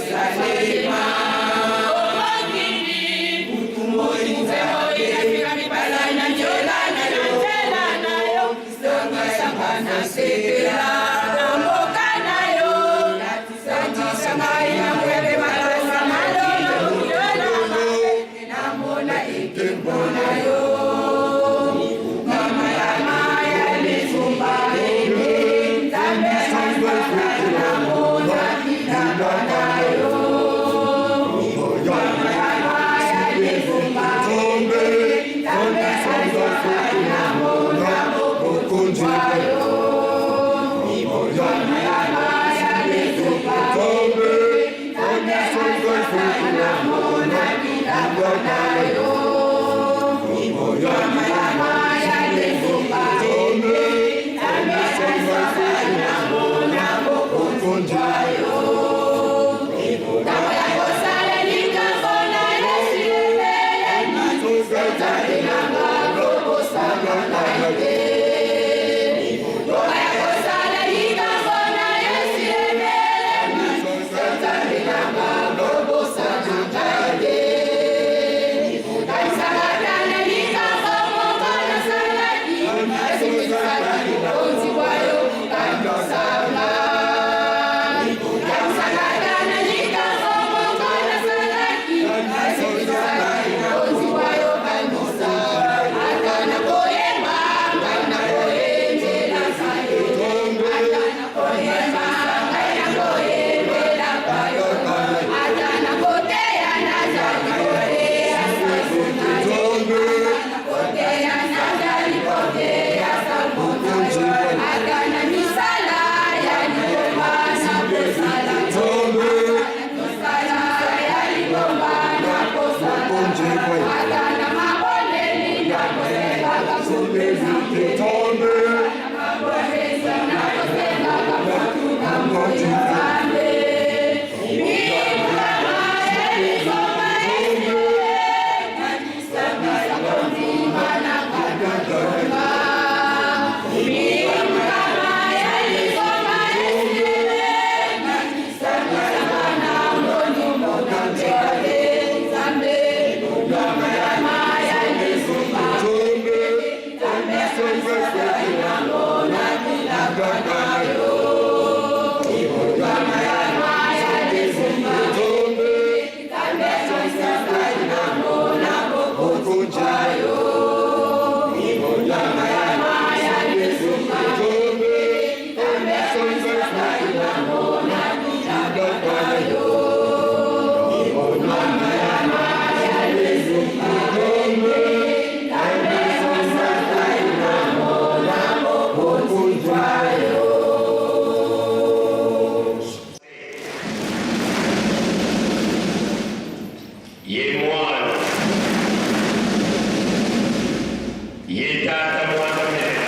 Yelusalema. Butu moi Nzambe, balanda nzela na yo, longisa nasepela na mboka na yo, latisa ngai na mwebe malonga malonga, namona ekembo na yo. Mama ya maya lizumba ene, Nzambe azalaka namona bilaka na yo. Mama ya maya lizumba ene, Nzambe azalaka namona bokonzi bwa yo. Mama ya maya lizumba ene, Nzambe azalaka namona bilaka na yo. Mama ya maya lizumba ene, Nzambe azalaka namona bokonzi bwa yo. Ntango ya kosala likambo na Yesu ebelemi, Nzambe na nga kobosana ngai te. Ntango ya kosala likambo na Yesu ebelemi, Nzambe na nga kobosana ngai te. Kanisaka na likambo moko nasalaki, esekisaki bokonzi bwa yo, kanisanga. Kanisaka na likambo moko nasalaki, esekisaki bokonzi bwa yo, kanisa. Ata nakoyemba, ngai nakoyembelaka yo. Ata nakoyemba, ngai nakoyembelaka yo. Ata nakoteya, nazali koteya sango na yo. Ata nakoteya, nazali koteya sango na yo. Ata na misala ya likomba nakosala yo. Ata na misala ya likomba nakosala. Ata na mabondeli nakosengaka kopesa te. Ata na mabondeli nakosengaka motuka moyo Nzambe. Mikama ya lizoma ese, kanisa kondima na katonga. Mikama ya lizoma ese, kanisa na molimo na nzambe. Nzambe, mikama ya lizoma Nzambe azalaka namona bilaka na yo. Mikama ya lizoma Nzambe azalaka namona bokonzi bwa yo. Mikama ya lizoma Nzambe azalaka namona bilaka na yo. Mikama ya lizoma Nzambe azalaka namona bokonzi bwa yo. Ye mwana, ye tata mwana mene.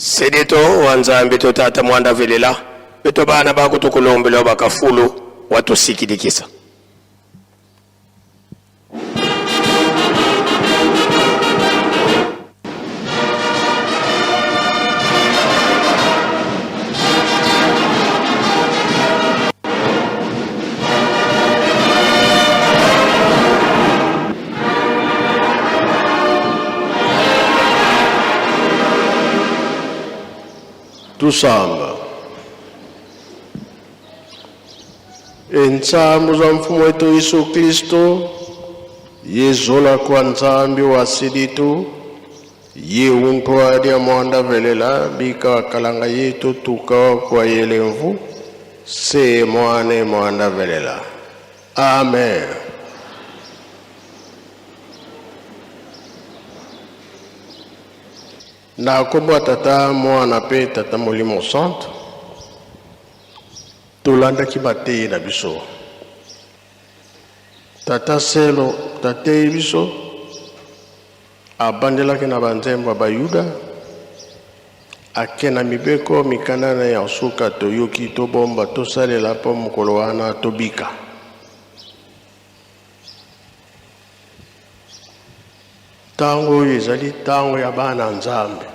Sedeto wa Nzambi to tata mwanda velela beto bana bako tukulombela bakafulu watusikilikisa. Tusamba. Entsambu za mfumo wetu Yesu Kristo yezola kwa Nzambi wa silitu ye untwa mwanda velela bika kalanga yetu tuka kwa yelemvu se mwane mwanda velela. Amen. Na kombo ya Tata, Mwana mpe Tata Molimo Santu, tolandaki mateyi na biso. Tata Selo tateyi biso, abandelaki na banzembo ya Bayuda, ake na mibeko mikanda na ya nsuka toyoki tobomba tosalela mpo mokolo wana tobika. Ntango oyo ezali ntango ya bana Nzambe.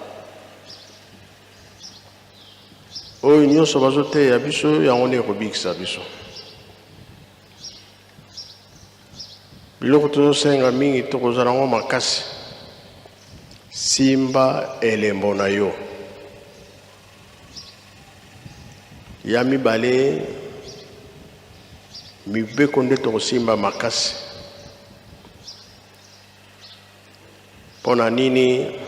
Oyo nyonso bazoteya biso, yango nde ekobikisa biso. Biloko tozosenga mingi tokozala yango makasi. Simba elembo na yo. Ya mibale, mibeko nde tokosimba makasi. Mpo na nini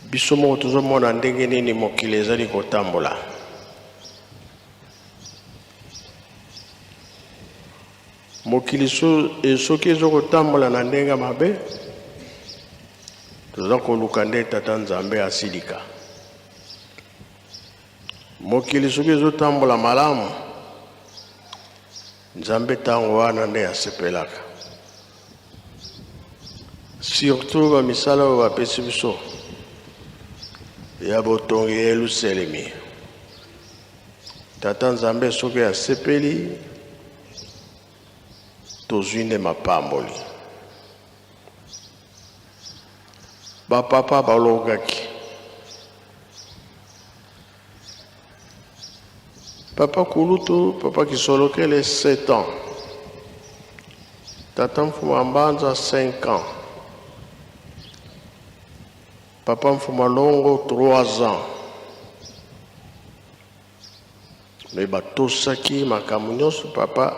biso moko tozomona ndenge nini mokili ezali kotambola? Mokili soki ezokotambola na ndenge ya mabe, toza koluka nde Tata Nzambe asilika. Mokili soki ezotambola malamu, Nzambe ntango wana nde asepelaka. Surtout ba misala oyo bapesi biso ya botongi ya Yelusalemi. Tata Nzambe soki asepeli, tozwi nde mapamboli. Ba papa balongaki. Papa Kulutu, Papa Kisolokele 7 ans. Tata Mfuma Mbanza 5 ans. Papa Mfuma Longo 3 ans. Mais batosaki makambo nyonso papa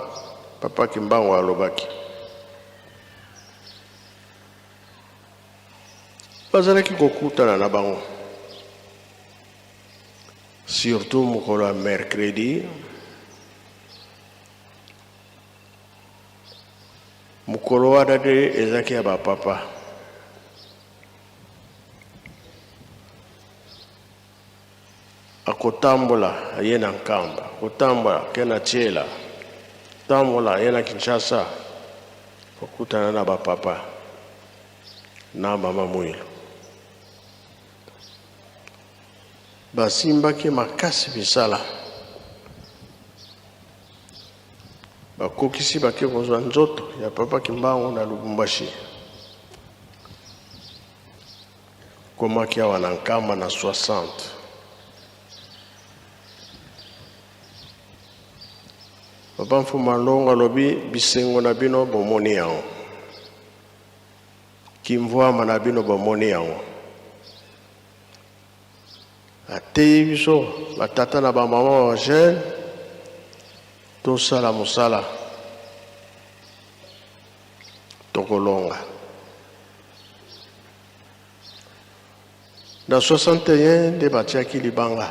papa Kimbangu alobaki. Bazalaki kokutana na bango surtout mokolo ya mercredi, mokolo wana nde ezalaki ya bapapa. Akotambola aye na Nkamba, akotambola ake na Tshela, tambola aye na Kinshasa, kokutana na bapapa na mama Mwilu. Basimbaki makasi misala, bakokisi bake kozwa nzoto ya papa Kimbangu na Lubumbashi. Komaki awa na Nkamba na 60. Papa Mfuma Longo alobi bisengo na bino bomoni yango, kimvuama na bino bomoni yango. Ateyi biso batata na bamama ba jeune tosala mosala tokolonga. Na 61 nde batiaki libanga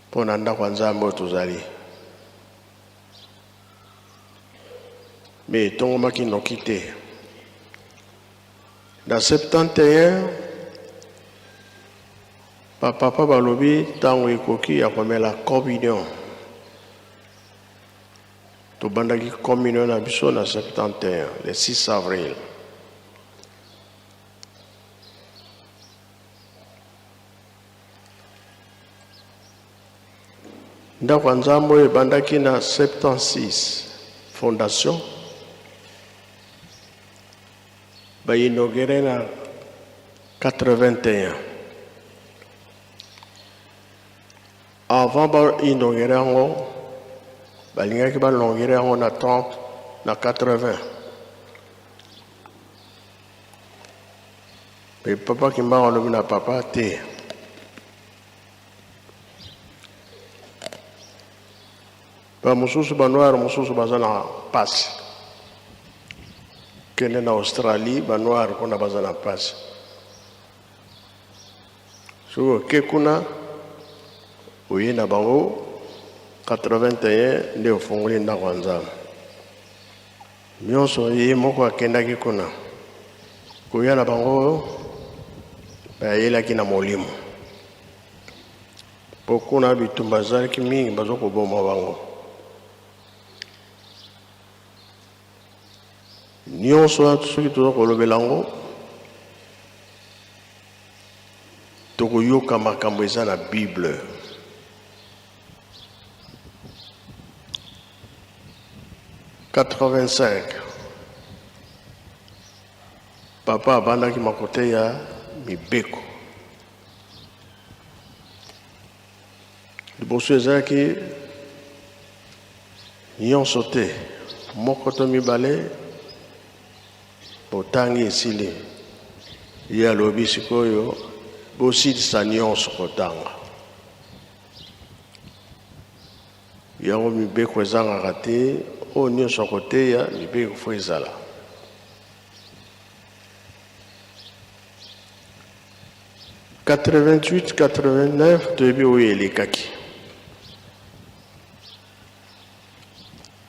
mpo na ndako ya Nzambe oyo tozali. Me etongomaki noki te. Na 71 bapapa balobi ntango ekoki ya komela communion. Tobandaki communion na biso na 71 le 6 avril. Ndako ya Nzambe oyo ebandaki na 76 fondation ba inaugure na 81. Avant ba inaugure yango balingaki ba longire yango na 30 na 80. Mais papa Kimbangu alobi na papa te. Ba mosusu ba noir mosusu baza na pasi. Kende na Australie ba noir kuna baza na pasi. Soki oke kuna oye na bango 81 nde ofongoli ndako ya Nzambe. Nyonso ye moko akendaki kuna koya na bango bayelaki na molimo. Po kuna bitumba ezalaki mingi bazo koboma bango. Nyonso wana soki toza kolobela yango tokoyoka makambo eza na Bible. 85 papa abandaki makoteya mibeko. Liboso ezalaki nyonso te, moko to mibale, botangi esili. Ye alobi sikoyo bosilisa nyonso kotanga. Yango mibeko ezangaka te, oyo nyonso akoteya mibeko fo ezala. 88 89 toyebi oyo elekaki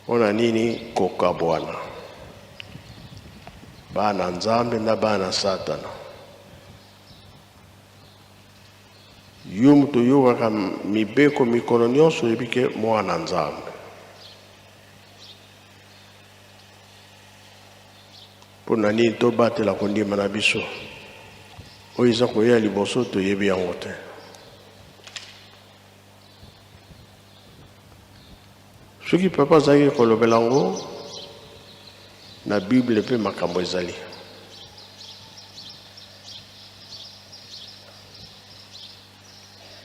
mpo na nini kokabwana bana nzambe na bana satana yo moto oyokaka mibeko mikolo nyonso oyebi ke mwana nzambe Mpo na nini tobatela kondima na biso? Oyo eza koya liboso toyebi yango te. Soki papa azalaki kolobela yango na Bible mpe makambo ezali.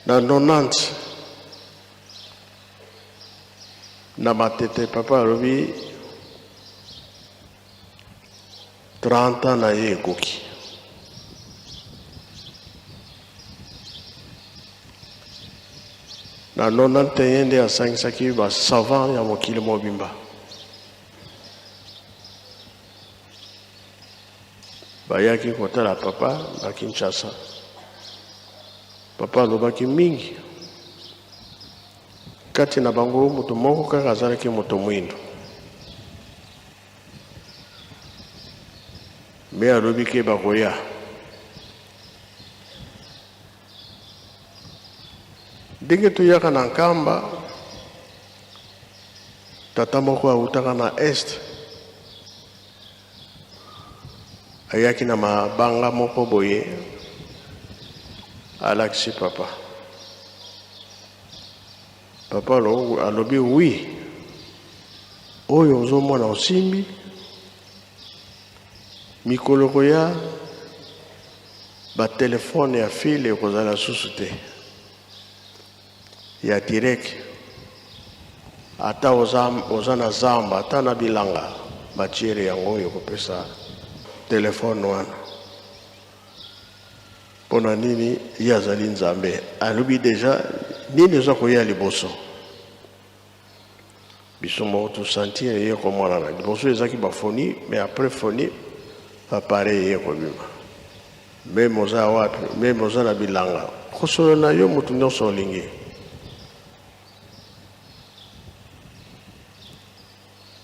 Na 90 na Matete papa alobi 30 ans na ye ekoki. Na 91 nde asangisaki ba savant ya mokili mobimba. Bayaki kotala papa na Kinshasa. Papa alobaki mingi. Kati na bango moto moko kaka azalaki moto mwindo. Me alobi ke bakoya. Ndenge toyaka na Nkamba, tata moko awutaka na Est, ayaki na mabanga moko boye, alakisi papa. Papa alobi oui, oyo ozomona osimbi, mikolo koya ba telefone ya fil ekozala susu te, ya direct, ata oza, oza na zamba ata na bilanga batiere yango oyo ekopesa telefone wana. Mpo na nini? Ye azali Nzambe. Alobi deja nini eza koya liboso. Biso moko to sentir eye komonana. Liboso ezaki ba phoni, mais après phoni appareil eye kobima. Meme oza wapi, meme oza na bilanga, kosolo na yo moto nyonso olingi.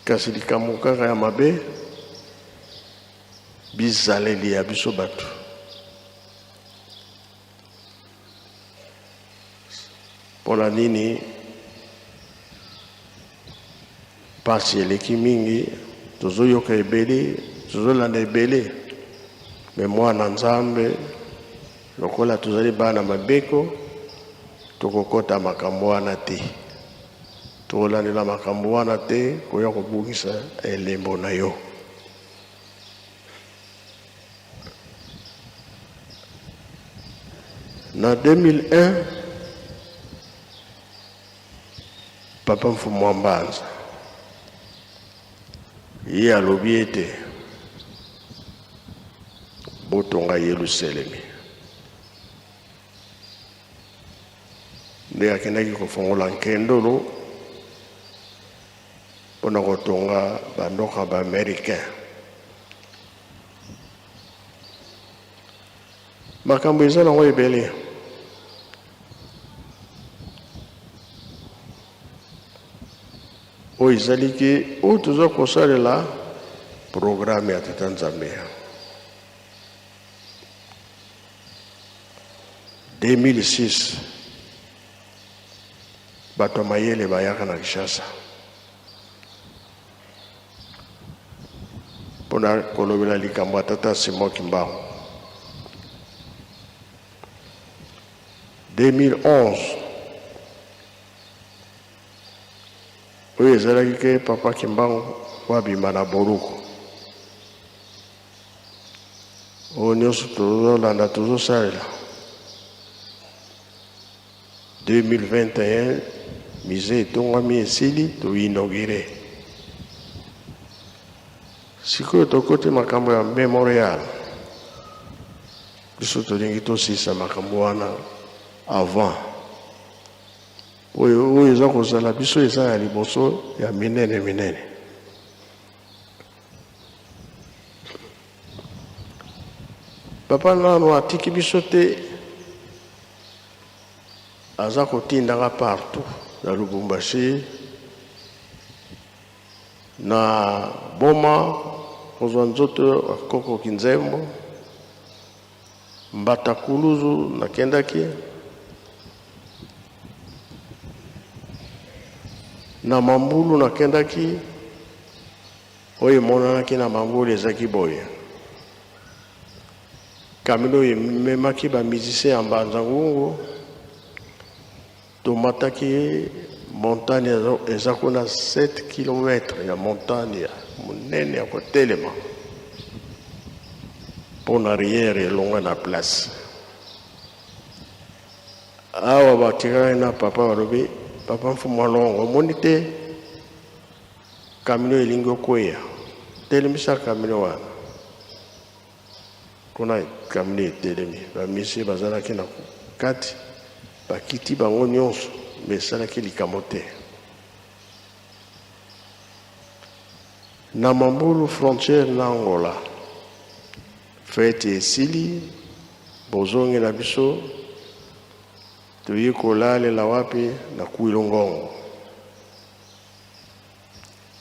Kasi likambo kaka ya mabe bizaleli ya biso bato. Mpo na nini mpasi eleki mingi? Tozoyoka ebele, tozolanda ebele, me mwana Nzambe, lokola tozali bana mabeko, tokokota makambo wana te. Tokolandela makambo wana te koya kobungisa elembo na yo. Na 2001, Papa Mfumu wa Mbanza ye alobi ete botonga Yelusalemi. Nde akendaki kofongola nkendolo mpo na kotonga bandoka ba americain. Makambo eza nango ebele. Oyo ezali ke oyo toza kosalela programme ya Tata Nzambe. 2006 bato ya mayele bayaka na Kinshasa mpo na kolobela likambo ya tata Simon Kimbangu. 2011 oyo ezalaki ke papa Kimbangu wabima na boloko. Oyo nyonso tozolanda tozosalela 2021 musée etongwami esili to inaugure. Sikoyo tokoti makambo ya memorial. Biso tolingi tosilisa makambo wana avant. Oyo oyo eza kozala biso eza ya liboso ya minene minene. Papa nanu atiki biso te aza kotinda nga partout na Lubumbashi na Boma kozwa nzoto ya koko Kinzembo Mbata Kuluzu nakendaki na Mambulu nakendaki oyo emonanaki na Mambulu ezaki boye kamino oyo ememaki ba musicien ya Mbanza Ngungu tomataki montagne eza kuna 7 km ya montagne ya monene ya kotelema mpo na arrière elongwa na place awa batikaki na papa balobi papa mfumu alongo omoni te kamino elingi okweya telemisa kamino wana Kuna kamino etelemi, ba musiciens bazalaki na kati, bakiti bango nionso, mais esalaki likambo te. Na Mambulu frontière na Angola, fete esili, bozongi na biso, toye kolalela wapi? Na Kwilu Ngongo.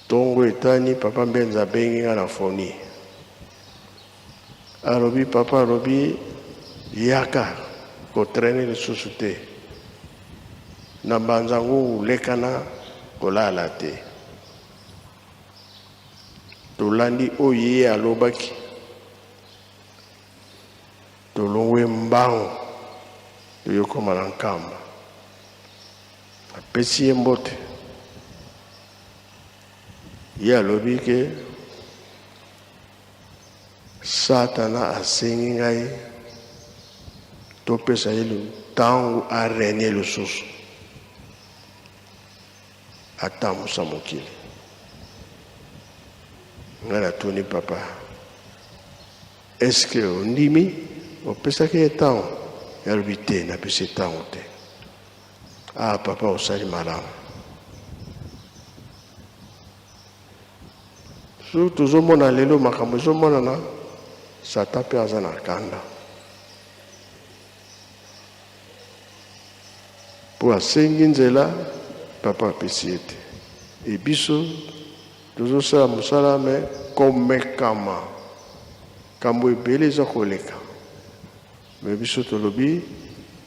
Tongo etani papa Mbenza abengi nga na foni alobi papa alobi yaka ko trainer lisusu te na mbanza ngungu lekana kolala te tolandi oyo ye alobaki tolongwe mbangu toyokoma na nkamba Apesi ye mbote. Ye alobi ke Satana asengi ngai topesa ye ntango a régner lisusu, atambusa mokili. Ngai natuni papa, est-ce que ondimi opesaki ye ntango? Ye alobi te, napesi ye ntango te. Ah papa osali malamu. Soki tozomona lelo makambo ezomonana, Satan mpe aza na kanda mpo asengi nzela, papa apesi ye te. E biso tozosala mosala me komekama, kambo ebele eza koleka. Mais biso tolobi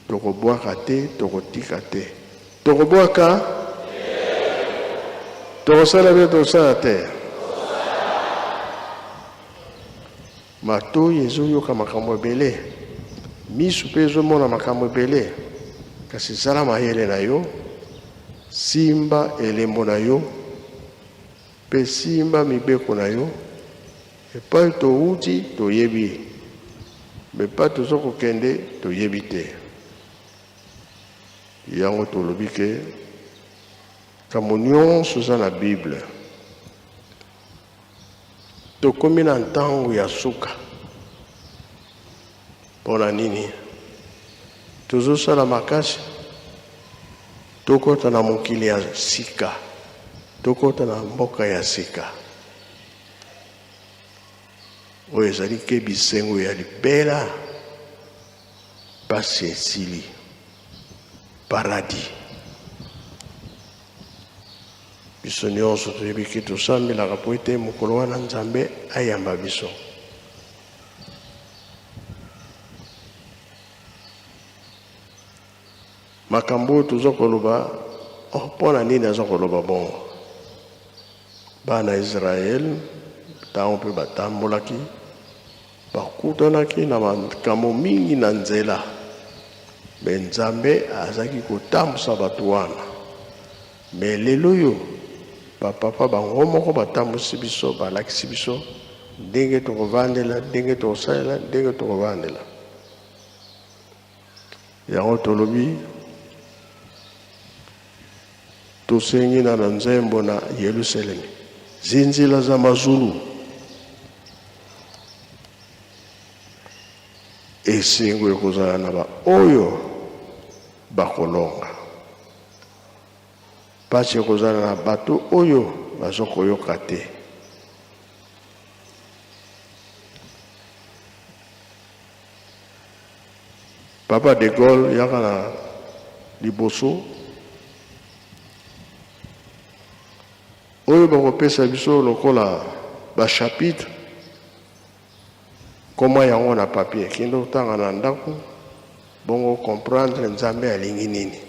tokobwaka te, tokotika te. Tokobwaka? Tokosala bien, tokosala te. Matoyi ezoyoka makambo ebele, misu pe ezomona makambo ebele, kasi zala mayele na yo. Simba elembo na yo mpe simba mibeko na yo. Epai towuti toyebi, me epai toza kokende toyebi te. Yango tolobi ke kambo nyonso eza na Bible. Tokomi na ntango ya suka. Mpo na nini tozosala makasi tokota na mokili ya sika, tokota na mboka ya sika oyo ezali ke bisengo ya libela, pasi esili, paradis. Biso nyonso toyebi ke tosambelaka mpo ete mokolo wana Nzambe ayamba biso. Makambo oyo toza koloba, oh, mpo na nini aza koloba bongo? Bana ya Israele ntango mpe batambolaki, bakutanaki na makambo mingi na nzela, me Nzambe azalaki kotambusa bato wana. Me lelo oyo bapapa bango moko batambusi biso, balakisi biso ndenge tokovandela, ndenge tokosalela, ndenge tokovandela. Yango tolobi tosengi na na nzembo na Yelusalemi, zinzila za mazulu, esengo ekozala na baoyo bakolonga, pasi ekozala na bato oyo bazokoyoka te. Papa de Gaulle yaka na liboso oyo bakopesa biso lokola ba chapitre, koma yango na papier, kende otanga na ndako, bongo comprendre Nzambe alingi nini,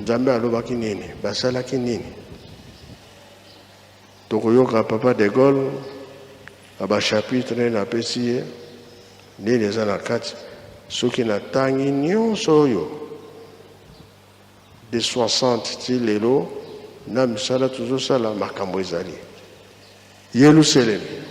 Nzambe alobaki nini, basalaki nini. Tokoyoka Papa de Gaulle na ba chapitre nini apesi ye, nini eza na kati. Soki natangi nyonso oyo de 60 ti lelo na misala tozosala, makambo ezali Yelusalemi.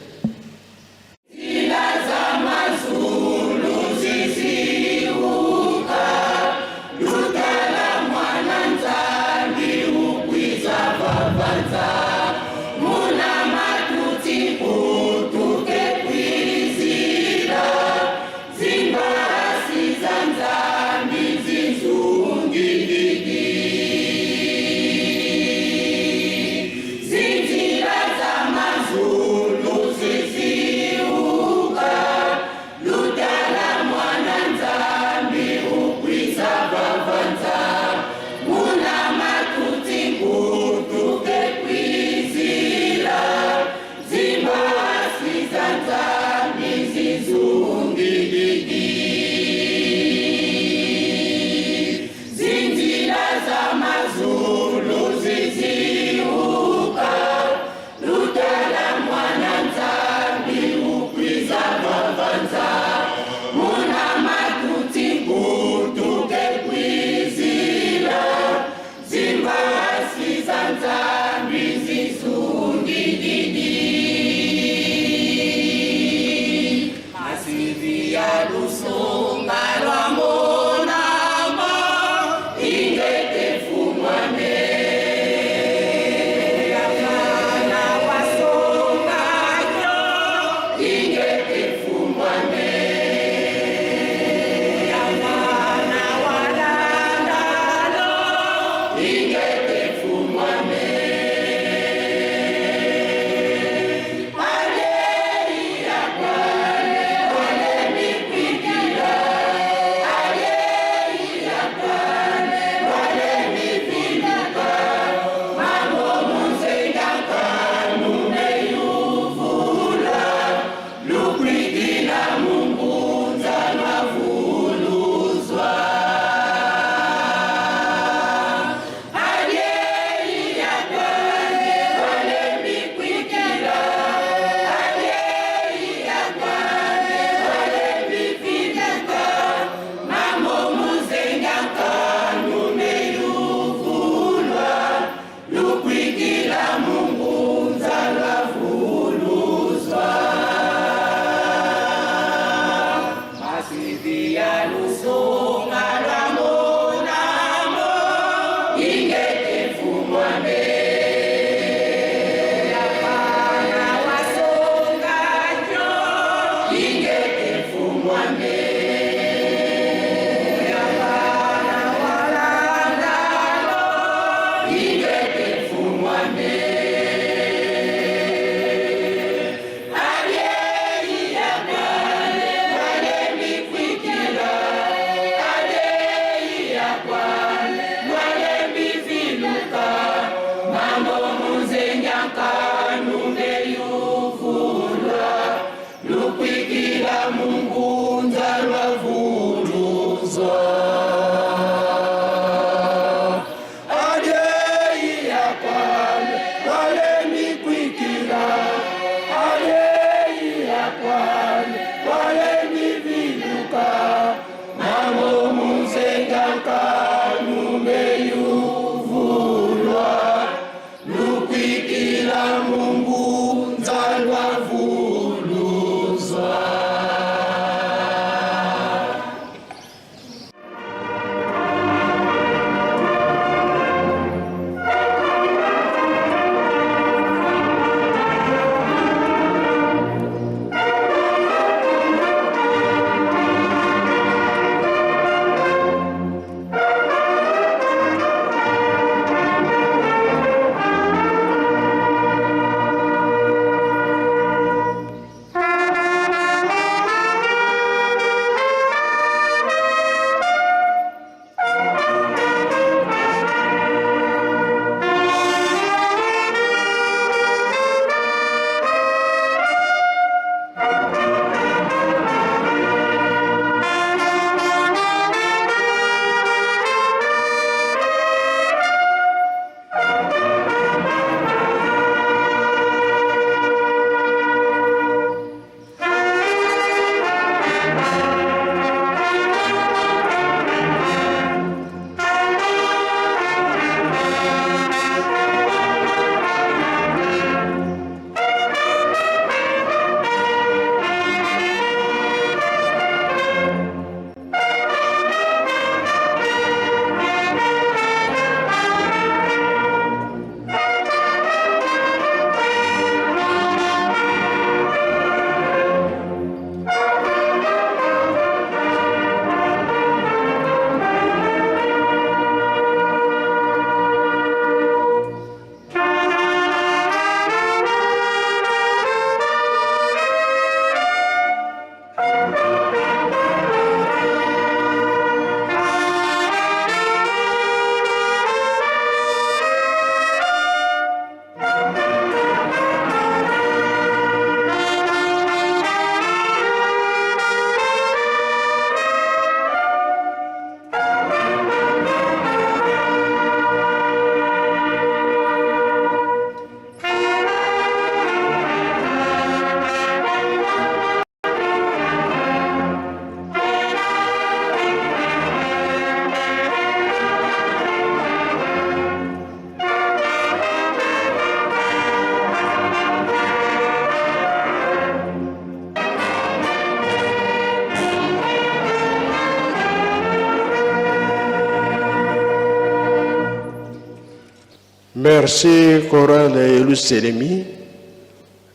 Merci chorale Eluselemi.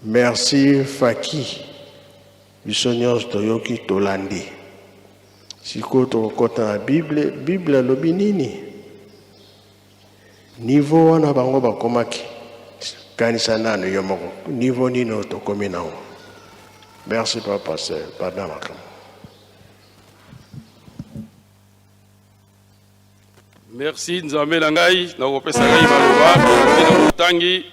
Merci Faki. Biso nyonso toyoki tolandi. Sikoyo tokokɔta na Bible. Bible alobi nini? Niveau wana bango bakomaki. Kanisa nanu yo moko. Niveau nini oyo tokomi nango? Merci papa pasteur. Pardon makambo. Merci Nzambe na ngai na kopesa ngai maloba mpe na botangi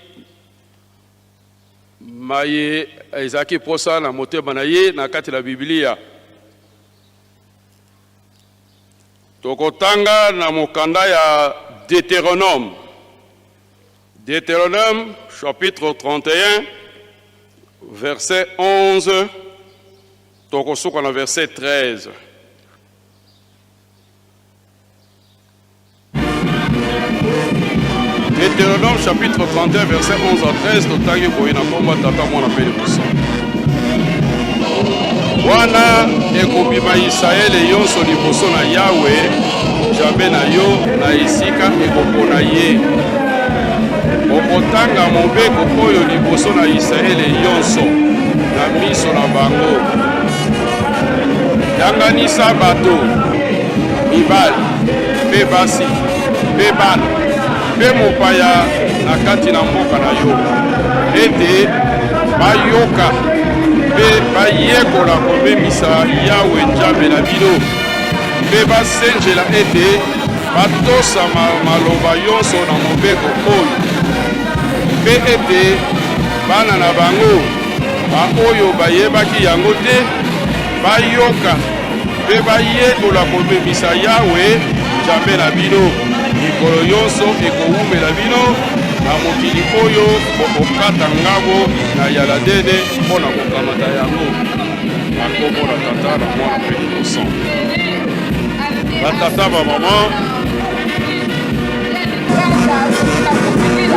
maye ezalaki mposa na motema na ye na kati na Biblia. Tokotanga na mokanda ya Deuteronome, Deuteronome chapitre 31 verset 11 tokosuka na verset 13. Deutéronome chapitre 31 verset 11 à 13 totangi boye na nkombo ya Tata Mwana mpe Elimo Santu. Wana ekobima Yisraele yonso liboso na Yawe Njambe na yo na esika ekopona ye. Okotanga mobeko oyo liboso na Yisraele yonso na miso na bango. Yanganisa bato, mibali mpe basi mpe bana mpe mopaya na kati na mboka na yo, ete bayoka mpe bayekola komemisa Yawe Njambe na bino mpe basenjela ete batosa maloba yonso na mobeko oyo, mpe ete bana na bango baoyo bayebaki yango te bayoka mpe bayekola komemisa Yawe Njambe na bino mikolo yonso ekowumela bino na mokili oyo bokokata ngabo na Yaladene mpo na kokamata yango. Na nkombo na Tata na Mwana mpe Elimo Santu. Batata, bamama,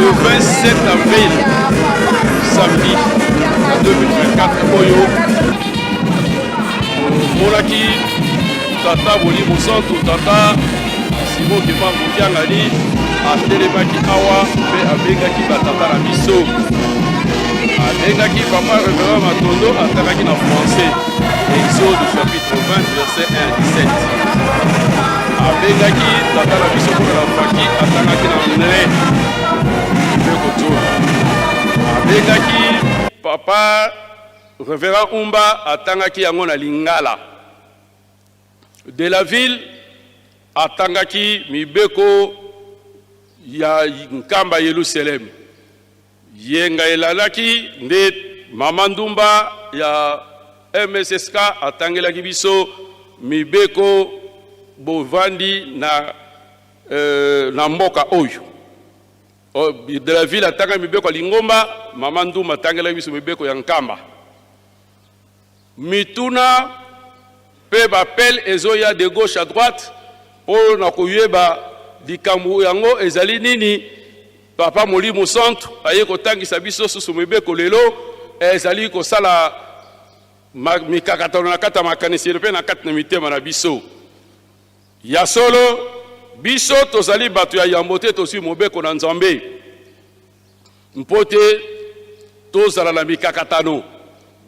le 27 avril samedi na 2024 oyo tomonaki tata Molimo Santu, tata Simon Kimbangu Kiangani atelemaki awa mpe abengaki batata na biso. Abengaki papa Reverend Matondo, atangaki na français Exode chapitre 20 verset 1 à 17. Abengaki tata na biso mpona na faki, atangaki na anglais mpe kotola. Abengaki papa Reverend Umba, atangaki yango na lingala. De la ville atangaki mibeko ya Nkamba Yelusaleme. Yenga elandaki nde mama Ndumba ya MSSK atangelaki biso mibeko bovandi na, na mboka oyo. Oh, de la ville atangaki mibeko ya lingomba, mama Ndumba atangelaki biso mibeko ya Nkamba. Mituna pe b'appel ezoya de gauche à droite po na koyeba likambo yango ezali nini. Papa Molimo Santu aye kotangisa biso susu mibeko lelo, ezali kosala mikakatano na kati ya makanisi mpe na kati na mitema na biso. Ya solo, biso tozali bato ya yambo te tozwi mobeko na Nzambe mpo te tozala na mikakatano,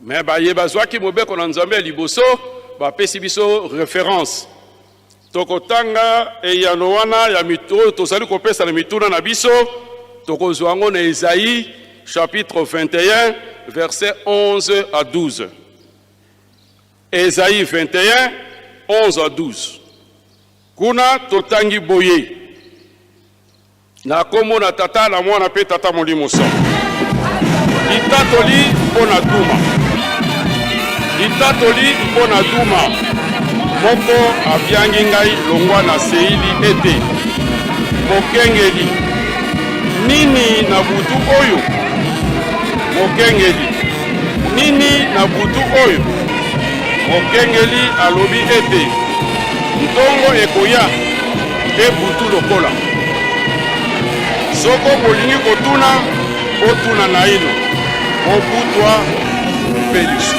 me baye bazwaki mobeko na Nzambe ya liboso bapesi biso reference. Tokotanga eyano wana ya oyo tozali kopesa na mituna na biso, tokozwa yango na Esaïe chapitre 21 verset 11 à 12. Esaïe 21 11 à 12. Kuna totangi boye: Na kombo na Tata, na Mwana mpe Tata Molimo Santu. Litatoli mpo na Duma. Litatoli mpo na Duma. Moko abiangi ngai longwa na Seili ete, Mokengeli, nini na butu oyo? Mokengeli, nini na butu oyo? Mokengeli alobi ete, Ntongo ekoya mpe butu lokola. Soko bolingi kotuna, botuna naino, bobutwa mpe lisusu.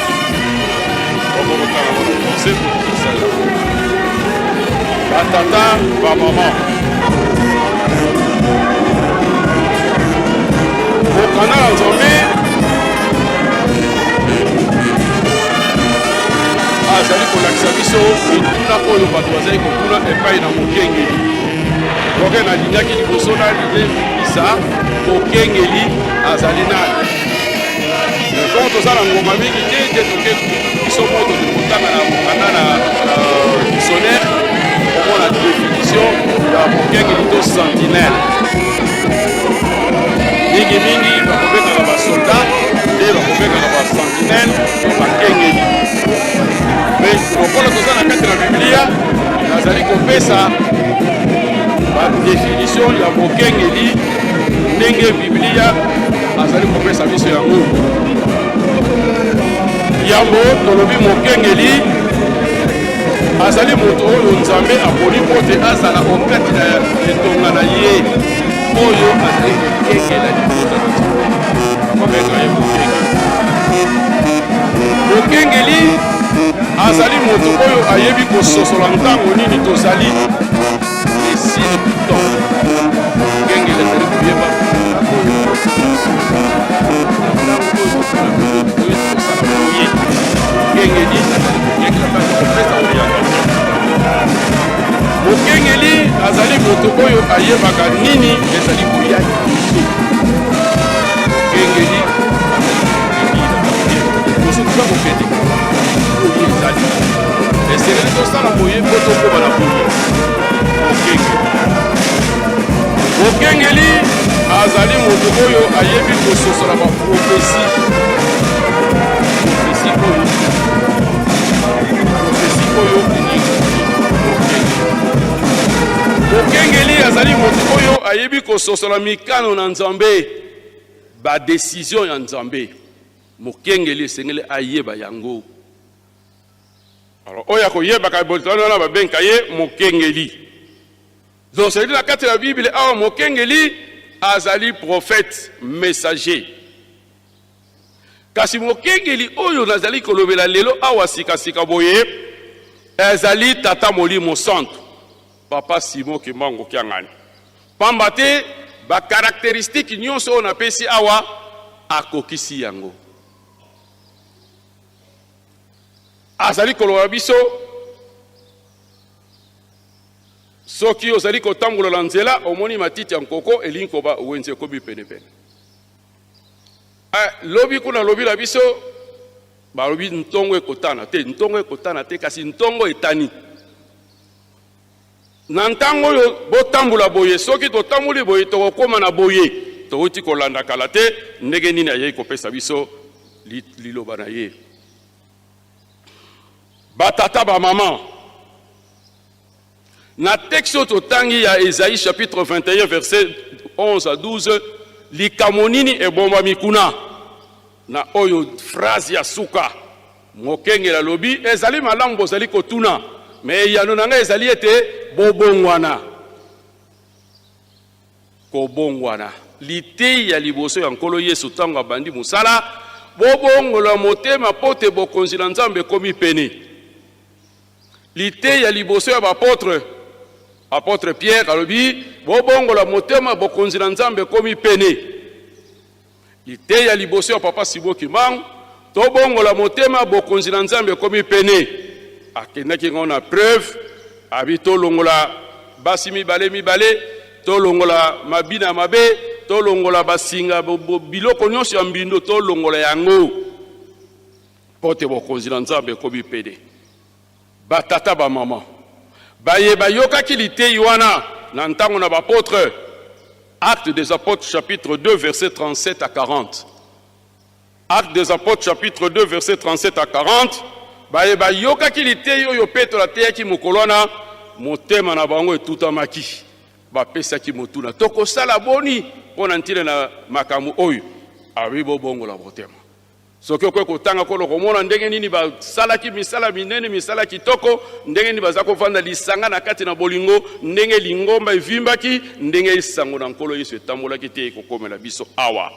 Tokokotanga ngo na français mpo tokosalela batata bamama. Mokanda na Nzambe azali kolakisa biso mituna oyo bato bazali kotuna epai na mokengeli. Donk nalingaki liboso naliyebisa mokengeli azali nani. Comme toza na ngonga mingi te te, toke biso moko tokende kotanga na mokanda na dictionnaire, komona définition ya mokengeli to sentinelle. Mingimingi bakobengaka basoldat nde bakobengaka basentinelle to bakengeli. Me lokola toza na kati na Biblia, nazali kopesa badefinition ya bokengeli ndenge Biblia azali kopesa biso yango. Yambo tolobi mokengeli azali moto oyo Nzambe aponi mpo te azala okati na etonga na ye oyo azali kokengela libota na Nzambe. Babenga ye mokengeli. Mokengeli Azali moto oyo ayebi kososola ntango nini tozali les signes du temps. Mokengeli azali koyeba ntango oyo ntango oyo tosala kosala boye. Mokengeli azali kokengela mpe azali kopesa orientation. Mokengeli azali moto oyo ayebaka nini ezali koya liboso. Mokengeli azali kokengela liboso toza kokende boye ezali esengeli tosala boye mpo tokóma na boye. Mokengeli mokengeli azali moto oyo ayebi kososola baprofesi profesi oyo profesi oyo Mokengeli azali moto oyo ayebi kososola mikano na Nzambe, ba decision ya Nzambe. Mokengeli esengeli ayeba yango. Alors oyo akoyebaka wana babenka ye mokengeli. Donc c'est na kati ya Bible awa mokengeli azali prophète messager. Kasi mokengeli oyo nazali kolobela lelo awa sika-sika boye ezali Tata Molimo Santu, Papa Simon Kimbangu Kiangani. Pamba te ba caracteristiques nyonso oyo napesi awa akokisi yango. Azali koloba biso soki ozali kotambola na nzela omoni matiti ya nkoko elingi koba wenze ekomi penepene. Eh, lobi kuna lobi na biso balobi ntongo ekotana te, ntongo ekotana te, kasi ntongo etani na ntango oyo botambola boye. Soki totamboli boye tokokóma na boye. Towuti kolanda kala te ndenge nini ayei kopesa biso liloba na ye. Batata, bamama, na texte oyo totangi ya Esaïe chapitre 21 verset 11 à 12, likambo nini ebombami kuna na oyo phrase ya suka mokengeli alobi? Ezali malamu bozali kotuna, me eyano na ngai ezali ete bobongwana. Kobongwana, liteyi ya liboso ya Nkolo Yesu ntango abandi mosala: bobongola motema mpo te bokonzi na Nzambe ekomi pene. Liteyi ya liboso ya bapotre, apotre Pierre alobi: bobongola motema, bokonzi na Nzambe ekomi pene. Liteyi ya liboso ya Papa Simon Kimbangu: tobongola motema, bokonzi na Nzambe ekomi pene. Akendaki ngo na preuve, abi tolongola basi mibale mibale, tolongola mabina ya mabe, tolongola basinga, biloko nyonso ya mbindo, tolongola yango mpo te bokonzi na Nzambe ekomi pene. Batata, bamama, baye bayokaki liteyi wana na ntango na bapotre, Actes des Apôtres chapitre 2 verset 37 à 40, Actes des Apôtres chapitre 2 verset 37 à 40, baye bayokaki liteyi oyo Petro ateyaki mokolo wana, motema na bango etutamaki, bapesaki motuna: tokosala boni mpo na ntina na makambo oyo? Abi bobongola motema. Soki okoki kotanga kolo, komona ndenge nini basalaki misala minene, misala kitoko, ndenge nini baza kovanda lisanga na kati na bolingo, ndenge lingomba evimbaki, ndenge esango na Nkolo Yesu etambolaki te ekokomela biso awa.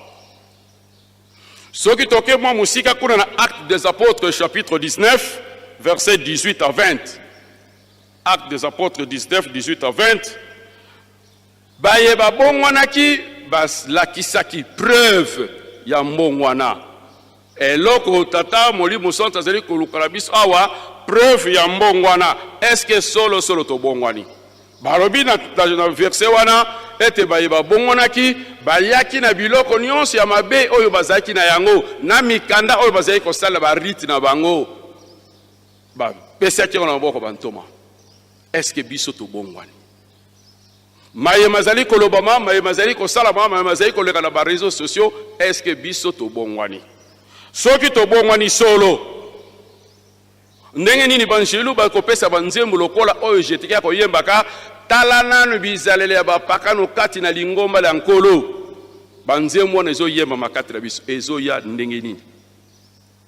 Soki toke mwa mosika kuna na Actes des Apôtres chapitre 19 verset 18 à 20, Actes des Apôtres 19 18 à 20, baye babongwanaki balakisaki preuve ya mbongwana. Eloko Tata Molimo Santu azali koluka na biso awa, preuve ya mbongwana. Eske solo solo tobongwani? Balobi na verset wana ete baye babongwanaki bayaki na biloko nyonso ya mabe oyo bazalaki na yango, na mikanda oyo bazalaki kosalela barite na bango, bapesaki yango na maboko bantoma. Eske biso tobongwani? Maye mazali kolobama, maye mazali kosalama, maye mazali koleka na ba réseaux sociaux, est-ce que biso tobongwani? Soki tobongwani solo, ndenge nini banjelu bakopesa banzembo lokola oyo Jetike akoyembaka: tala nanu bizaleli ya bapakano kati na lingomba lya Nkolo? Banzembo wana ezoyembama kati na biso, ezoya ndenge nini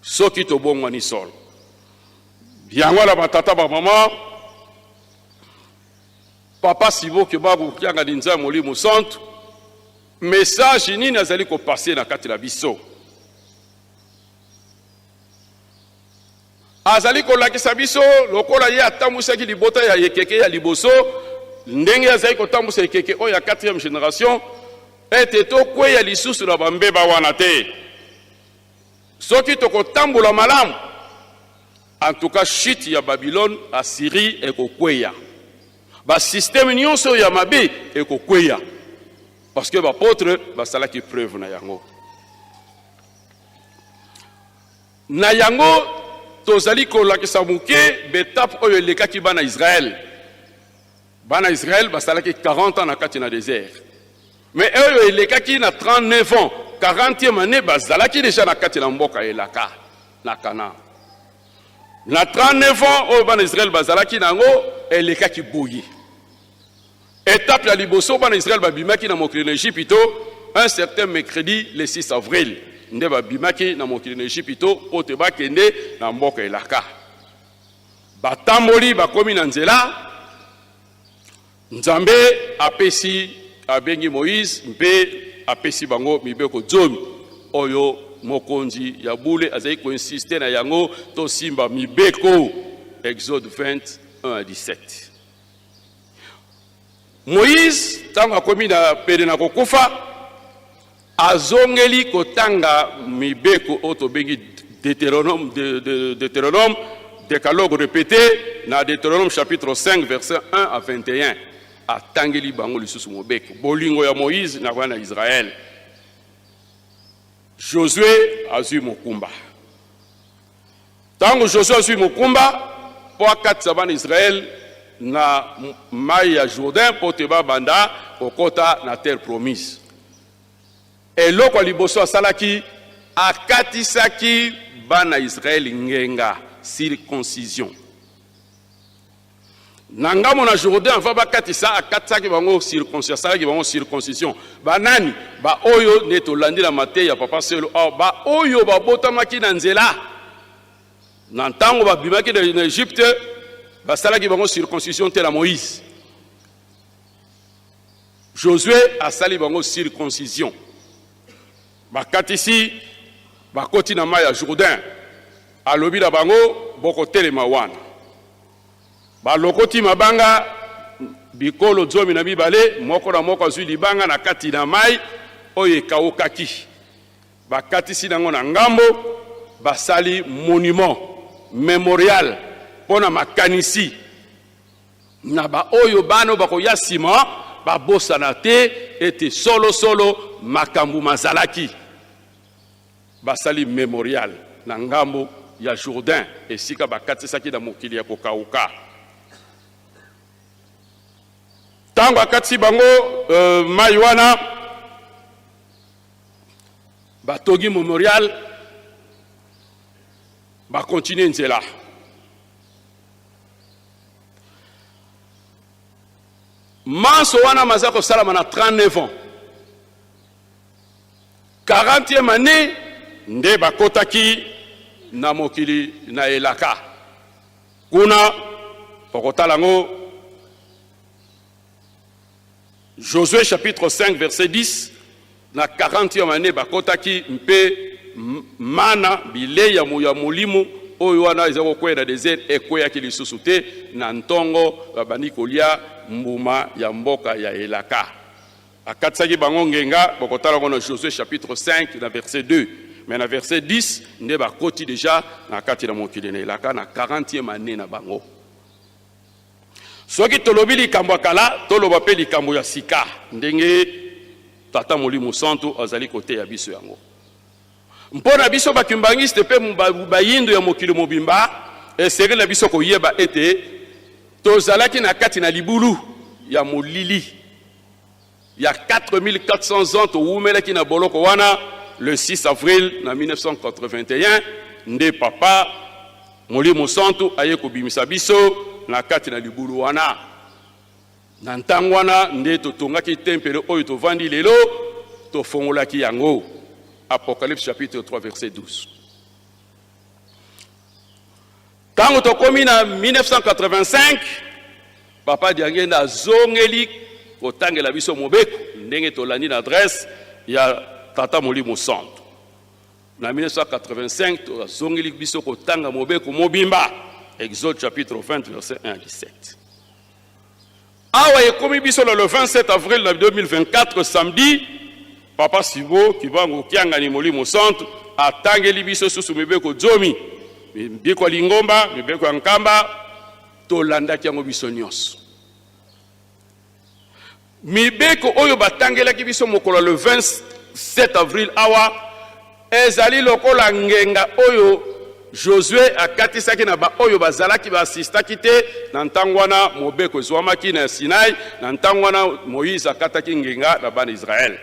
soki tobongwani solo? Yango wana, batata, bamama, Papa Simon Kimbangu Kiangani Nzambe Molimo Santu, message nini azali kopase na kati na biso? Azali kolakisa biso lokola ye atambwisaki libota ya ekeke ya liboso, ndenge azali kotambwisa ekeke oyo ya quatrième generation, ete tokweya lisusu na bambeba wana te. Soki tokotambola malamu, en tout cas chute ya Babylone, Assyrie ekokweya. Ba système nyonso ya mabe ekokweya parce que ba apôtres basalaki preuve na yango. Na yango tozali kolakisa moke b'etape oyo elekaki bana Israël. Bana Israël basalaki 40 ans na kati na desert. Mais oyo elekaki na 39 ans, 40e année bazalaki deja na kati na mboka elaka na Canaan. Na 39 ans oyo bana Israël bazalaki na yango elekaki boye. Etape ya liboso bana Israël babimaki na mokili na Ejipito un certain mercredi le 6 avril nde babimaki na mokili na Ejipito mpo te bakende na mboka elaka. Batamboli bakomi na nzela, Nzambe apesi abengi Moïse mpe apesi bango mibeko zomi oyo mokonzi ya bule azali koinsiste na yango tosimba mibeko. Exode 20 1 à 17. Moïse ntango akomi na pene na kokufa azongeli kotanga mibeko oyo tobengi Deutéronome, de, de, Deutéronome décalogue répété na Deutéronome chapitre 5 verset 1 à 21 atangeli bango lisusu mobeko bolingo ya Moïse na bana Israël. Josué azwi mokumba. Ntango Josue azwi mokumba mpo akatisa bana Israele na mai ya Jourdain mpo te babanda kokota na terre promise, eloko ya liboso asalaki, akatisaki bana Israele ngenga, circoncision. Na ngambo na Jourdain, avant bakatisa, akatisaki bango circoncision, asalaki bango circoncision. Banani? Baoyo nde tolandi na mateya ya Papa Selo awa, baoyo babotamaki na nzela na ntango babimaki na Egypte, basalaki bango circoncision te na Moïse. Josue asali bango circoncision, bakatisi, bakoti na mai ya Jourdain, alobi na bango bokotelema wana. Balokoti mabanga bikolo 12, moko na moko azwi libanga na kati na mai oyo ekaukaki. Bakatisi nango na ngambo, basali monument memorial mpo na makanisi na baoyo bana oyo bakoya nsima babosana te ete solo solo makambo mazalaki. Basali memorial na ngambo ya Jourdain, esika bakatisaki na mokili ya kokauka. Ntango akatisi bango uh, mai wana, batongi memorial, bakontinue nzela. Manso wana maza kosalama na 39 ans. 40e annee nde bakotaki na mokili na elaka. Kuna okotala yango Josue chapitre 5 verset 10 na 40e annee bakotaki mpe mana bilei ya molimo oyo wana eza kokwea na desert ekweyaki lisusu te. Na ntongo babandi kolia mbuma ya mboka ya elaka. Akatisaki bango ngenga, bokotala yango na Josue chapitre 5 na verset 2. Mais na verset 10 nde bakoti deja na kati na mokili na elaka na 40e annee na bango. Soki tolobi likambo ya kala, toloba mpe likambo ya sika ndenge Tata Molimo Santu azali koteya biso yango. Mpo na biso ba kimbanguiste mpe bayindo ya mokili mobimba, esengeli na biso koyeba ete tozalaki na kati na libulu ya molili ya 4400 ans. Towumelaki na boloko wana. Le 6 avril na 1981 nde Papa Molimo Santu aye kobimisa biso na kati na libulu wana. Na ntango wana nde totongaki tempelo oyo tovandi lelo, tofongolaki yango. Apocalypse chapitre 3 verset 12. Ntango tokomi na 1985, Papa Diangenda azongeli kotangela biso mobeko ndenge tolandi na adresse ya Tata Molimo Santu. Na 1985 tozongeli biso kotanga mobeko mobimba, Exode chapitre 20 verset 1 à 17. Awa ekomi biso na le 27 avril na 2024 samedi, Papa Sibo Kibangu Kiangani Molimo Centre atangeli biso susu mibeko zomi, mibeko ya lingomba, mibeko ya nkamba, tolandaki yango biso nyonso. Mibeko oyo batangelaki biso mokolo ya le 27 avril awa ezali lokola ngenga oyo Josue akatisaki na baoyo bazalaki baasistaki te na ntango wana mobeko ezwamaki na Sinai, na ntango wana Moïse akataki ngenga na bana Israël.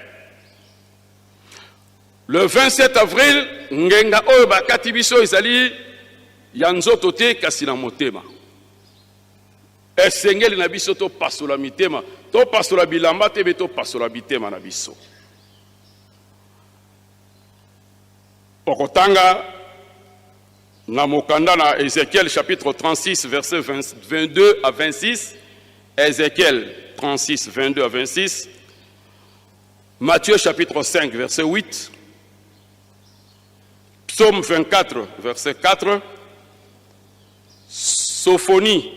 Le 27 avril, ngenga oyo bakati biso ezali ya nzoto te kasi na motema. Esengeli na biso topasola mitema, topasola bilamba te, be topasola mitema na biso. Okotanga na mokanda na Ezekiel chapitre 36 verset 22 à 26, Ezekiel 36 22 à 26, Matthieu chapitre 5 verset 8, Psaume 24 verset 4, Sophonie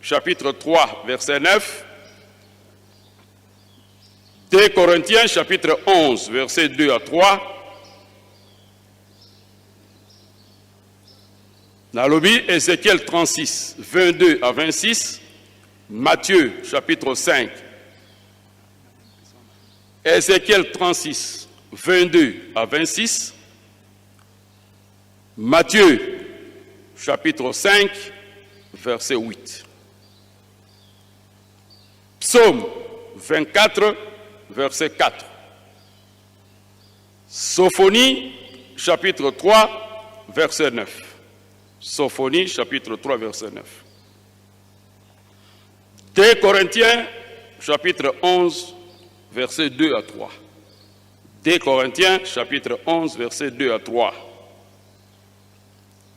chapitre 3 verset 9, 2 Corinthiens chapitre 11 verset 2 à 3, nalobi Ézéchiel 36 22 à 26, Matthieu chapitre 5, Ézéchiel 36 22 à 26, Matthieu chapitre 5 verset 8. Psaume 24 verset 4. Sophonie chapitre 3 verset 9. Sophonie chapitre 3 verset 9. 2 Corinthiens chapitre 11 verset 2 à 3. 2 Corinthiens chapitre 11 verset 2 à 3.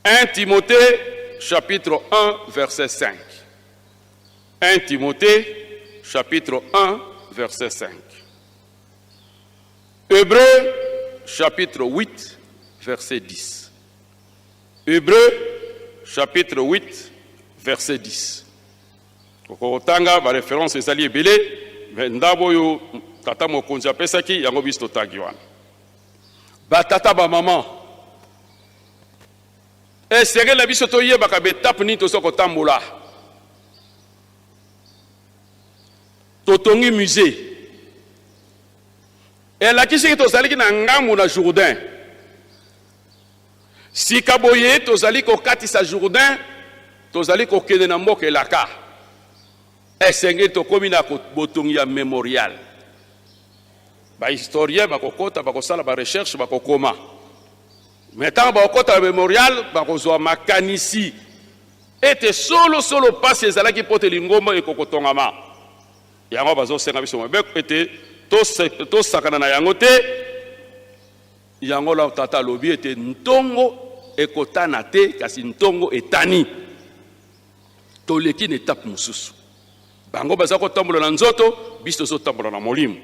1 Timothée chapitre 1 verset 5. 1 Timothée chapitre 1 verset 5. Hébreux chapitre 8 verset 10. Hébreux chapitre 8 verset 10. Okotanga ba référence ezali ebele, mais ndambo oyo tata mokonzi apesaki yango biso totangi wana. Batata ba mama, esengeli na biso toyebaka ba etape nini toza kotambola. Totongi musée elakisi ke tozalaki na ngambo na Jourdain. Sika boye tozali kokatisa Jourdain, tozali kokende na mboka elaka. Esengeli tokomi na botongi ya memorial. Ba historiens bakokota, bakosala ba recherche, bakokoma. Mais ntango bakokota na memorial, bakozwa makanisi ete solo solo pasi ezalaki mpo te lingomba ekokotongama. Yango bazosenga biso mobeko ete tosakana na yango te. Yango la tata alobi ete ntongo ekotana te, kasi ntongo etani. Toleki na etape mosusu. Bango baza kotambola na nzoto, biso tozotambola na molimo.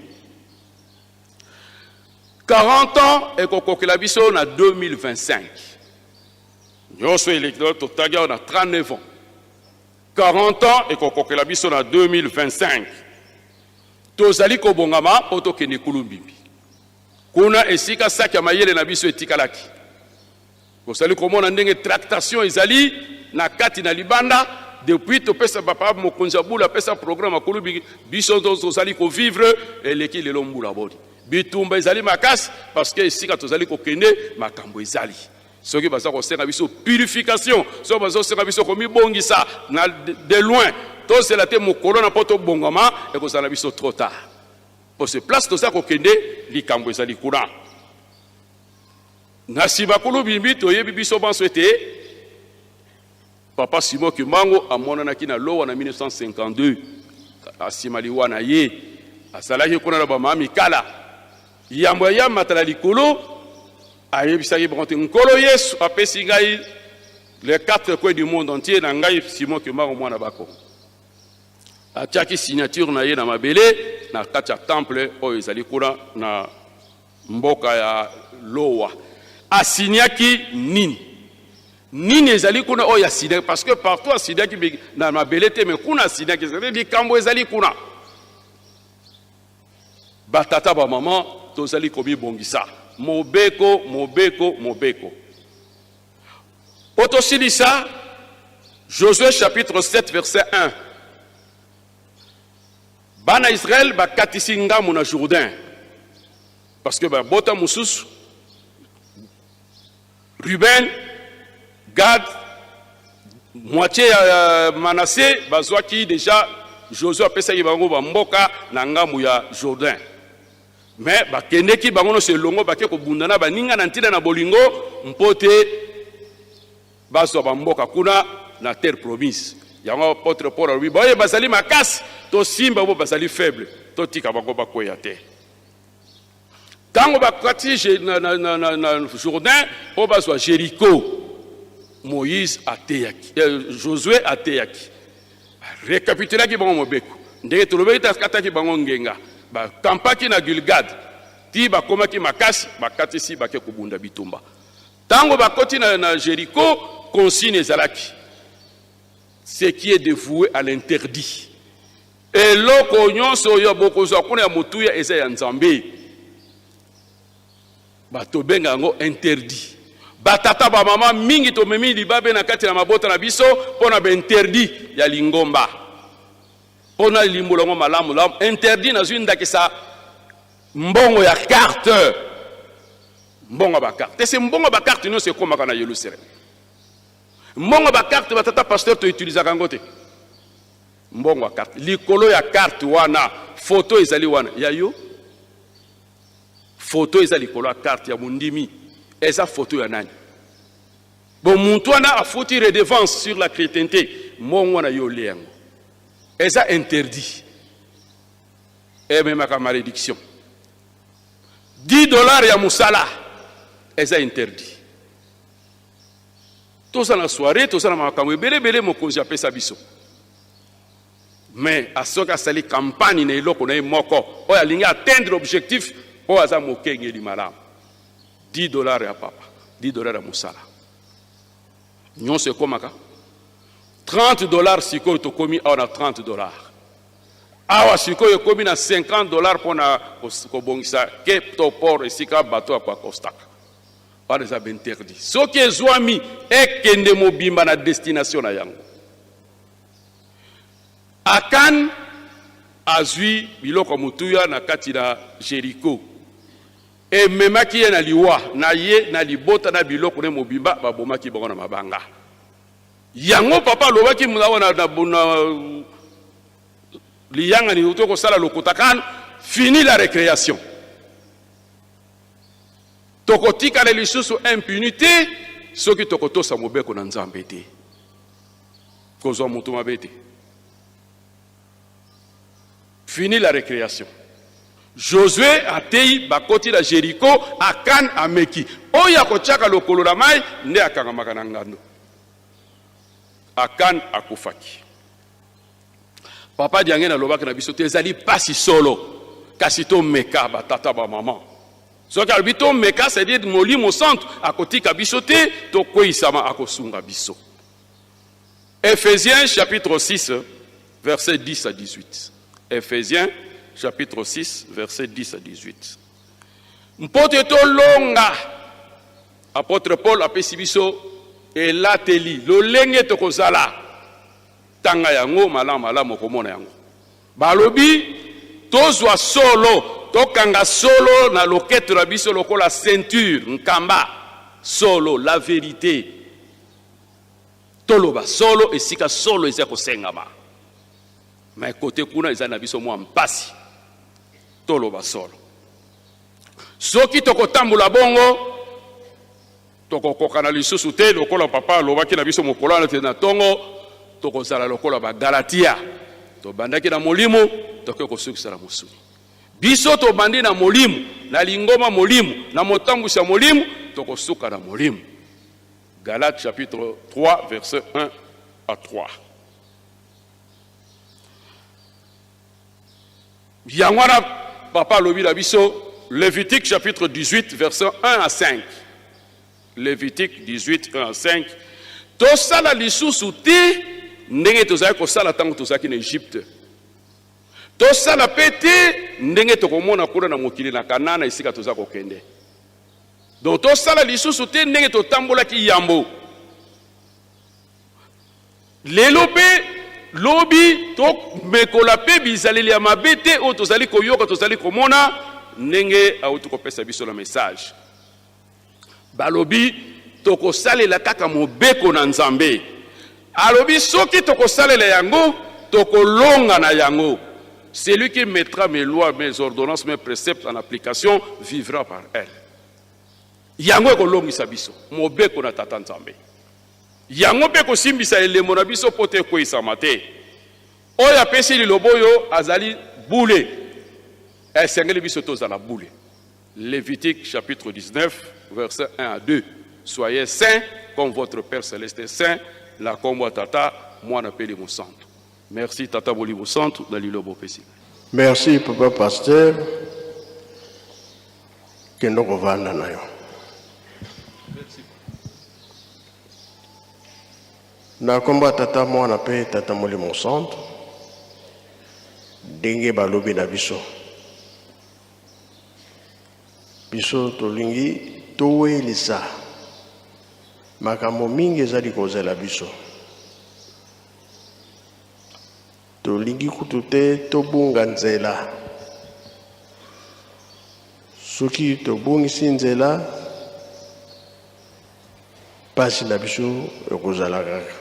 40 ans ekokokela biso na 2025. Nyonso eleki totangi awa na 39 ans. 40 ans ekokokela biso na 2025. Tozali kobongama mpo tokende Kulumbimbi. Kuna esika saki ya mayele na biso etikalaki. Bozali komona ndenge tractation ezali na kati na libanda depuis topesa papa mokonzi ya bula apesa programme akolubi biso tozali kovivre eleki lelo mbula boni bitumba ezali makasi parce que esika tozali kokende makambo ezali soki baza kosenga biso purification soki baza kosenga biso komibongisa na de loin tozela te mokolo na mpo tobongama ekozala na biso trop tard mpo se place toza kokende likambo ezali kuna. Na nsima kulubimbi toyebi biso banso ete Papa Simon Kimbangu amonanaki na Lowa na 1952. Nsima liwa na ye azalaki kuna na bamama mikala yambo ya mata na likolo, ayebisaki bango te Nkolo Yesu apesi ngai les quatre coins du monde entier na ngai Simon Kimbangu mwana Bakongo. Atiaki signature na ye na mabele na kati ya temple oyo ezali kuna na mboka ya Lowa. Asignaki nini? Nini ezali kuna oyo asignaki? Parce que partout asignaki na mabele te, mais kuna asignaki, c'est-à-dire likambo ezali kuna. Batata, bamama, tozali komibongisa. Mobeko, mobeko, mobeko. Po tosilisa, Josué chapitre 7 verset 1. Bana Israël bakatisi ngambo na Jourdain. Parce que babota mosusu, Ruben, Gad, moitié ya Manassé bazwaki déjà. Josué apesaki bango bamboka na ngambo ya Jourdain. Mais bakendeki bango nyonso elongo, bake kobunda na baninga na ntina na bolingo mpo te bazwa bamboka kuna na terre promise. Yango apôtre Paul alobi, baoyo bazali makasi tosimba, bo bazali faible totika bango bakweya te. Ntango bakati na Jourdain mpo bazwa Jéricho, Moïse ateyaki, Josué ateyaki, récapitulaki bango mobeko ndenge tolobaki te. Akataki bango ngenga, bakampaki na Gilgal ti bakomaki makasi, bakatisi, bake kobunda bitumba. Ntango bakoti na Jéricho, consigne ezalaki: ce qui est dévoué à l'interdit, eloko nyonso oyo bokozwa kuna ya motuya eza ya Nzambe, bato benga yango interdit. Batata, bamama, mingi tomemi libabe na kati na mabota na biso mpo na bainterdit ya lingomba. Mpo na limbola yango malamu lamu, interdit, nazwi ndakisa mbongo ya carte, mbongo ya bacarte. Ese mbongo ya bacarte nyonso ekómaka na Yerusalem. Mbongo ya bacarte, batata pasteur, toutilisaka yango te. Mbongo ya carte, likolo ya carte wana foto ezali wana ya yo. Foto eza likolo ya carte ya mondimi, eza foto ya nani? Bon, muntu wana afuti redevance sur la chrétienté. Mbongo wana yo olia yango, eza interdit, ememaka malédiction. 10 $ ya mosala eza interdit. Toza na soirée, toza na makambo ebele ebele mokonzi apesa biso, mais asoki asali campagne na eloko na ye moko oyo alingi atteindre objectif oyo aza mokengeli malamu, 10 $ ya papa, 10 $ ya mosala nyonso ekomaka 30 $. Sikoyo tokomi awa na 30 $, awa sikoyo ekomi na 50 $ mpona kobongisa quai to port esika bato ya koakostaka wana. Eza bainterdit. Soki ezwami, ekende mobimba na destination na yango. Akan azwi biloko ya motuya na kati na Jeriko, ememaki ye na liwa na ye na libota na biloko ne mobimba, babomaki bango na mabanga. Yango papa alobaki awa na liyangani to kosala lokota kana: fini la récréation, tokotikala lisusu impunité soki tokotosa mobeko na Nzambe te. Kozwa moto mabe te, fini la récréation. Josué atei, bakoti na Jeriko. Akan ameki oyo akotiaka lokolo na mai nde akangamaka na ngando. Akan akufaki. Papa Diange nalobaki na biso te, ezali pasi solo, kasi tomeka. Batata, bamama, soki alobi tomeka, c'est-à-dire Molimo Santo akotika biso te tokweyisama, akosunga biso. Éphésiens chapitre 6 verset 10 à 18. Éphésiens chapitre 6 verset 10 à 18. Mpo te tolonga, apôtre Paul apesi biso elateli lolenge tokozala. Tanga yango malamu malamu, okomona yango. Balobi tozwa solo, tokanga solo na loketo na biso lokola ceinture, nkamba. Solo, la vérité. Toloba solo esika solo eza kosengama. Mais kote kuna eza na biso mwa mpasi toloba solo. Soki tokotambola bongo, tokokokana lisusu te lokola papa alobaki na biso mokolo wana te na ntongo. Tokozala lokola Bagalatia: tobandaki na molimo, tokoki kosukisa na mosuni. Biso tobandi na molimo, na lingoma molimo, na motambwisi ya molimo, tokosuka na molimo. Galates chapitre 3 verset 1 à 3. Yango wana papa alobi na biso, Lévitique chapitre 18 verset 1 à 5. Levitique 18, 1 à 5. Tosala lisusu te ndenge tozalaki kosala ntango tozalaki na Egypte. Tosala mpe te ndenge tokomona kuna na mokili na Kanana esika toza kokende. Donc tosala lisusu te ndenge totambolaki yambo. Lelo mpe lobi tomekola mpe bizaleli ya mabe te oyo tozali koyoka, tozali komona ndenge auti kopesa biso na message. Balobi tokosalela kaka mobeko na Nzambe. Alobi soki tokosalela yango, tokolonga na yango. Celui qui mettra mes lois, mes ordonnances, mes préceptes en application vivra par elles. Yango ekolongisa biso mobeko na Tata Nzambe. Yango mpe ekosimbisa elembo na biso mpo te ekweisama te. Oyo apesi liloba oyo azali bule. Esengeli biso tozala bule. Levitique chapitre 19 verset 1 à 2 Soyez saints comme votre Père céleste est saint na kombo ya Tata, Mwana mpe Elimo Santu. Merci Tata Molimo Santu na liloba opesi ngai. Merci papa pasteur, kende kovanda na yo. Na kombo ya Tata, Mwana mpe Tata Molimo Santu, ndenge balobi na biso. Biso tolingi towelisa makambo mingi ezali kozela biso. Tolingi kutu te tobunga nzela. Soki tobungisi nzela, mpasi na biso ekozala kaka.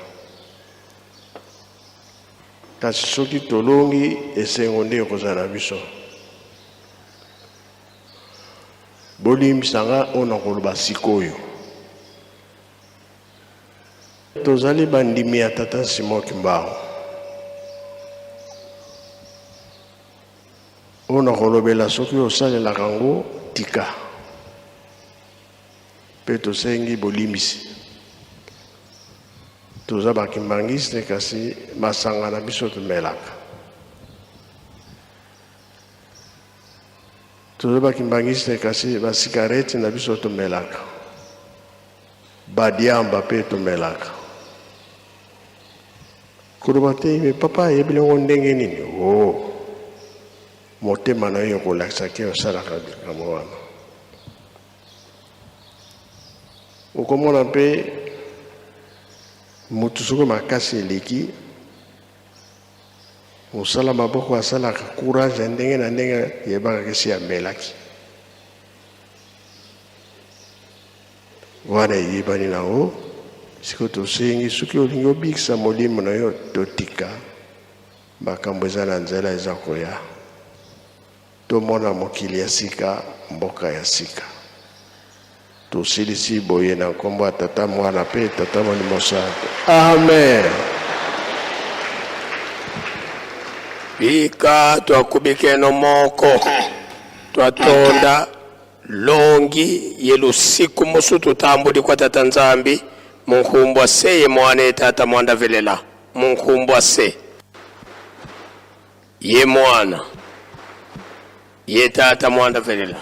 Kasi soki tolongi, esengo nde ekozala na biso. Bolimbisa nga oyo nakoloba sikoyo. Tozali bandimi ya Tata Simon Kimbangu. Oyo nakolobela soki osalelaka yango, tika. Mpe tosengi bolimbisi. Toza ba kimbanguiste kasi masanga na biso tomelaka. Toza ba kimbanguiste kasi ba cigarette na biso tomelaka. Ba diamba pe tomelaka. Koloba te mais papa ayebi yango ndenge nini? Oh. Motema na yo ekolakisa ke osalaka likambo wana. Okomona mpe moto soki makasi eleki mosala maboko asalaka courage ya ndenge na ndenge, yebaka kesi amelaki wana eyebani nango. Sikoyo tosengi soki olingi obikisa molimo na yo, totika makambo eza na nzela eza koya. Tomona mokili ya sika, mboka ya sika. Tosilisi boye na nkombo ya Tata, Mwana mpe Tata Molimo Santu. Amen. Bika twakubikeno moko twatonda longi ye lusiku musu tutambudi kwa Tata Nzambi munkumbwa se ye Mwana ye Tata mwanda velela munkumbwa se Ye mwana ye tata mwanda velela.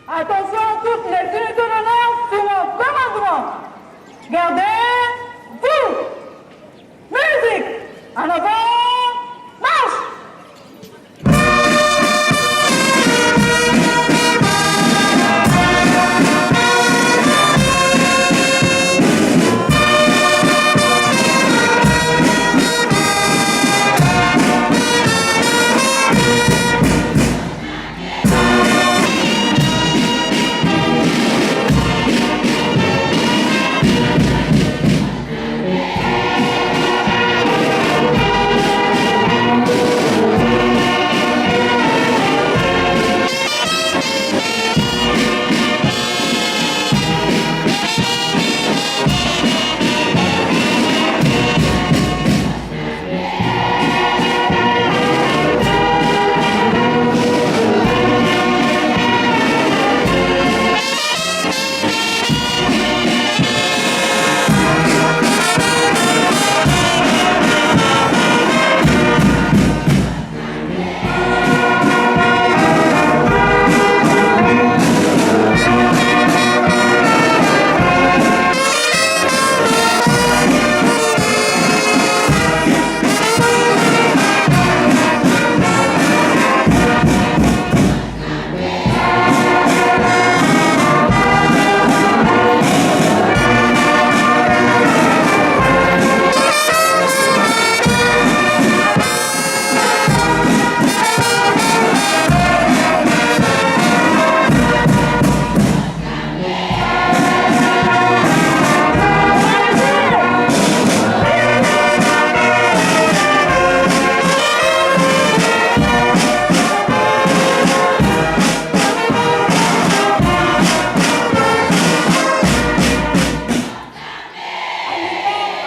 Attention, toutes les unités d'honneur sous mon commandement. Gardez-vous. Musique. En avant, marche.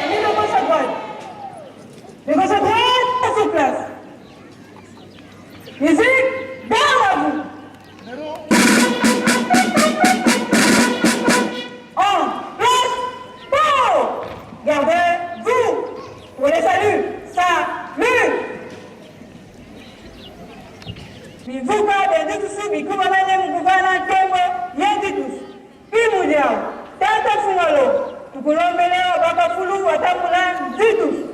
Mis de gauche à droite. De gauche à droite, sur place. Musique, garde à vous. En place, go. Gardez-vous. Pour les saluts, salut. Bivuka benditusu bikumamene mukuvana ntembo yenditusu pimudiao tata fungolo tukulombelewa bakafulu watambula nzitusu.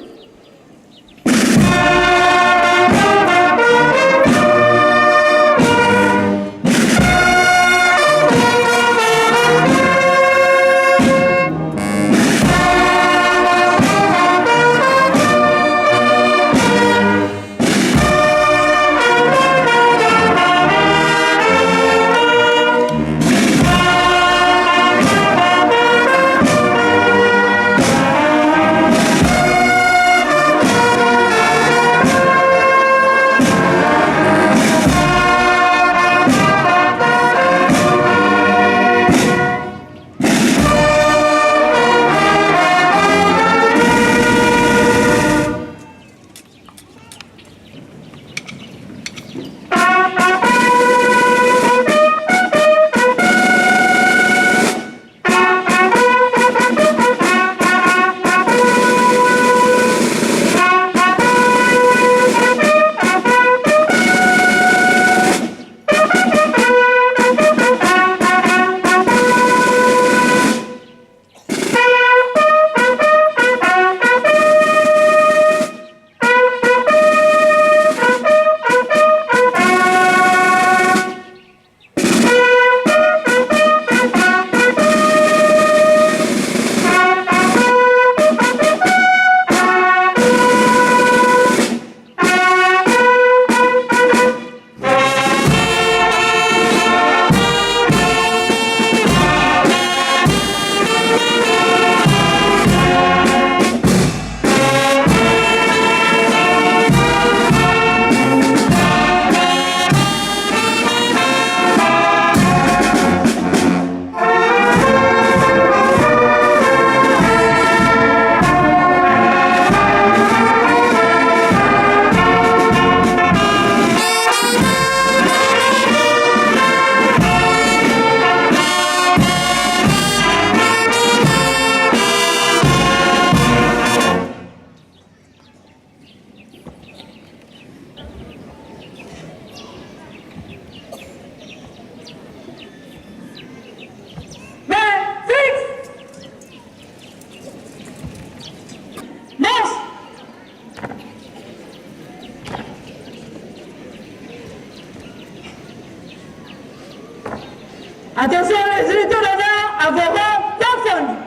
Attention les unités d'honneur à vos rangs confondus.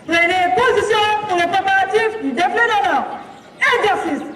Prenez position pour le préparatif du défilé d'honneur. Exercice.